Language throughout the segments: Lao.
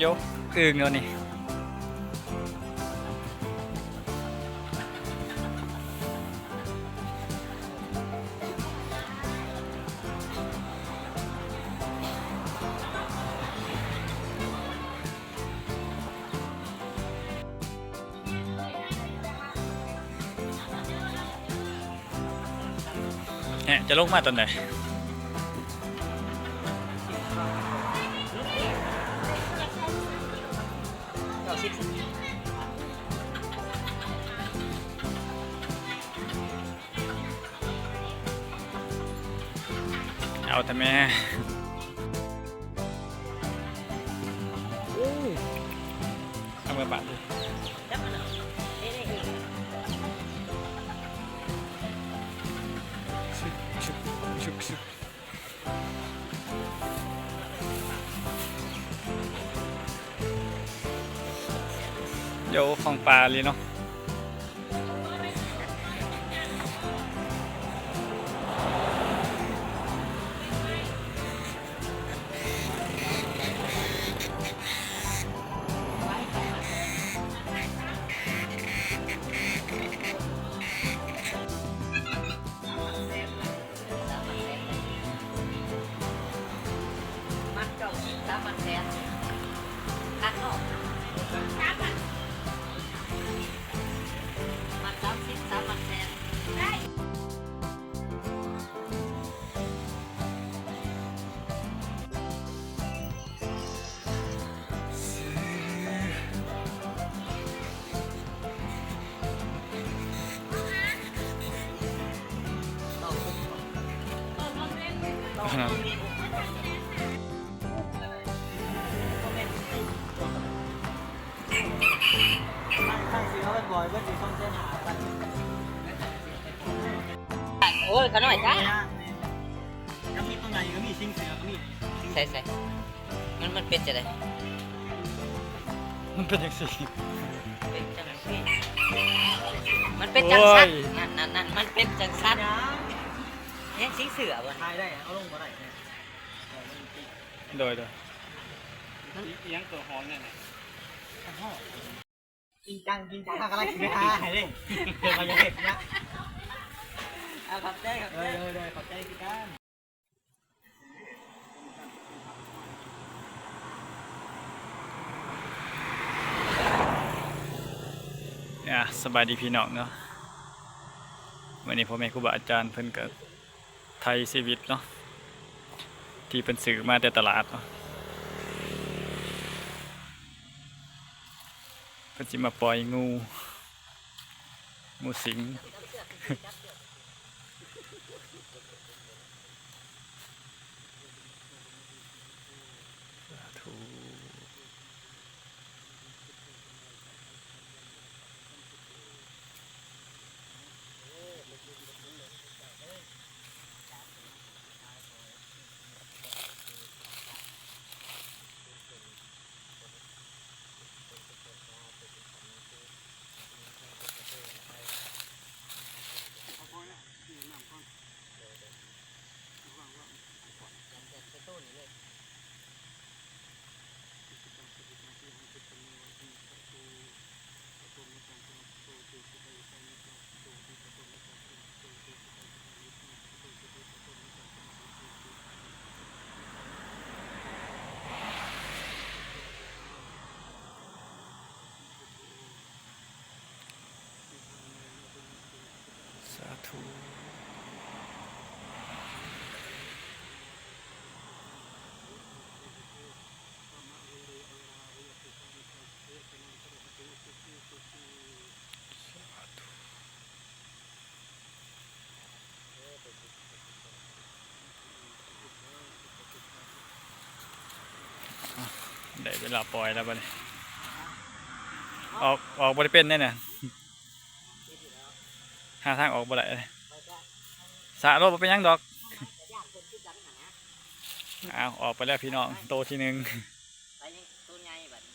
ໂຢ ອຶ່ງໂດນນີ້. ແຮະ ຈະລົງມາຕອນໃດ? ເອົາແຕ່ແມ່. ໂອ້ ເອົາເມືອປາດເລີຍ. ຊຶບ ຊຶບ ຊຶບ ຊຶບ. ໂຢ ຂອງປ່າອີ່ຫຼີເນາະ. ມັດເກົ້າສິບ ສາມມັດແສນ ຄັກເນາະ ມັດສາມສິບ ສາມມັດແສນ ໄດ້. ໂອ້ຍ ຂະນ້ອຍຈ້າ ກໍມີຕົວໃຫຍ່ກໍມີ ຊິງເສືອກໍມີ ໃສ່ໆ ມັນ ມັນເປັນຈັ່ງໃດ? ມັນເປັນຈັ່ງຊີ້ ເປັນຈັ່ງຊີ້ ມັນເປັນຈັ່ງຊັ້ນ ໂອ້ຍ ນັ້ນໆໆ ມັນເປັນຈັ່ງຊັ້ນ ຫຍັງຊິງເສືອບໍ່? ຖ່າຍໄດ້ ເອົາລົງບໍ່ໄດ້ ໂດຍໆ ມັນອີ່ຫຍັງຕົວຫອນນັ້ນນະ ຫອນ ຈິງຈັງ ຈິງຈັງ ເຮົາກຳລັງຊິໄປຫາໃຫ້ເດ້ ເພິ່ນວ່າຢ່າເຮັດນະ ເອົາ ຂອບໃຈ ຂອບໃຈ ໂດຍໆ ຂອບໃຈຄືກັນ. ອ່າ ສະບາຍດີພີ່ນ້ອງເນາະ ມື້ນີ້ພໍ່ແມ່ຄູບາອາຈານເພິ່ນກໍໄຖ່ຊີວິດເນາະ ທີ່ເພິ່ນຊື້ມາແຕ່ຕະຫຼາດເນາະ ເພິ່ນຊິມາປ່ອຍງູ ງູສິງ. ສາທຸ. ສາທຸ. ສາທຸ. ໄດ້ເວລາປ່ອຍແລ້ວບັດນີ້ ອອກ ອອກບໍ່ໄດ້ເປັນເດ້ນະ ຫາທາງອອກບໍ່ໄດ້ ສະໂລດ ບໍ່ເປັນຫຍັງດອກ ອ້າວ ອອກໄປແລ້ວພີ່ນ້ອງ ໂຕທີໜຶ່ງ ໄປຍັງໂຕໃຫຍ່ບັດນີ້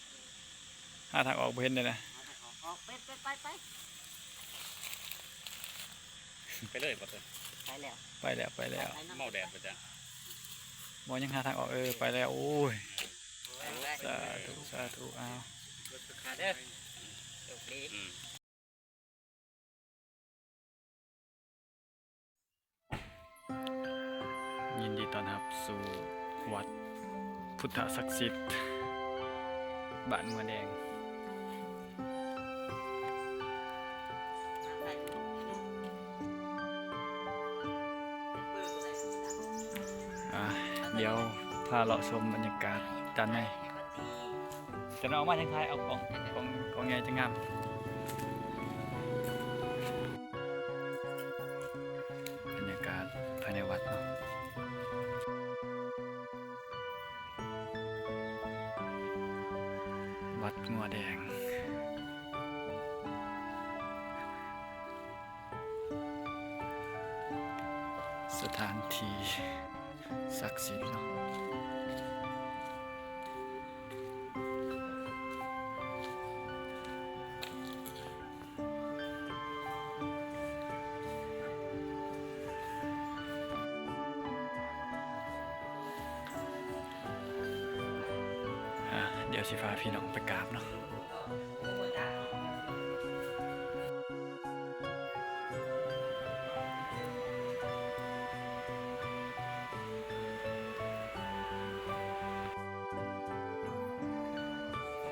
ຫາທາງອອກບໍ່ເຫັນເດ້ນະ ຫາທາງອອກ ອອກ ໄປ ໄປ ໄປ ໄປ ໄປເລີຍບໍ່ເຕີ ໄປແລ້ວ ໄປແລ້ວ ໄປແລ້ວ ໄປເນາະ ເມົາແດດບໍ່ຈັກ ບໍ່ ຍັງຫາທາງອອກ ເອີ ໄປແລ້ວ ໂອ້ຍ ເອີ ສາທຸ ສາທຸ ອ້າວ ເດີ ໂຊກດີ. ຍິນດີຕ້ອນຮັບສູ່ວັດພຸດທະສັກສິດ ບ້ານງົວແດງ. ອ່າ ດຽວພາເລາະຊົມບັນຍາກາດດ້ານໃນ. ຈະເອົາມາທາງທ້າຍ ເອົາກ້ອງ ກ້ອງ ກ້ອງໃຫຍ່ຈະງາມ. ບັນຍາກາດພາຍໃນວັດເນາະ ວັດງົວແດງ. ສະຖານທີ່ສັກສິດເນາະ ອ່າ ດຽວຊິພາພີ່ນ້ອງໄປກາບເນາະ.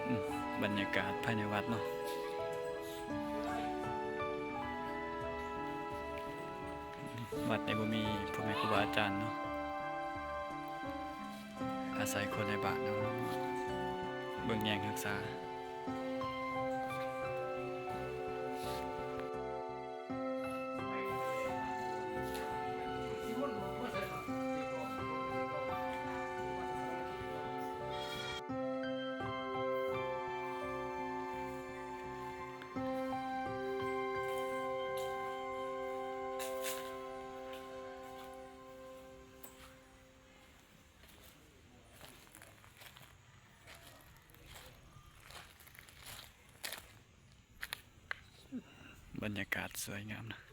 ອືມ ບັນຍາກາດພາຍໃນວັດເນາະ. ວັດນີ້ບໍ່ມີພໍ່ແມ່ຄູບາອາຈານເນາະ ອາໄສຄົນໃນບ້ານເນາະ ເບິ່ງແຍງຮັກສາ. ບັນຍາກາດສວຍງາມນະ.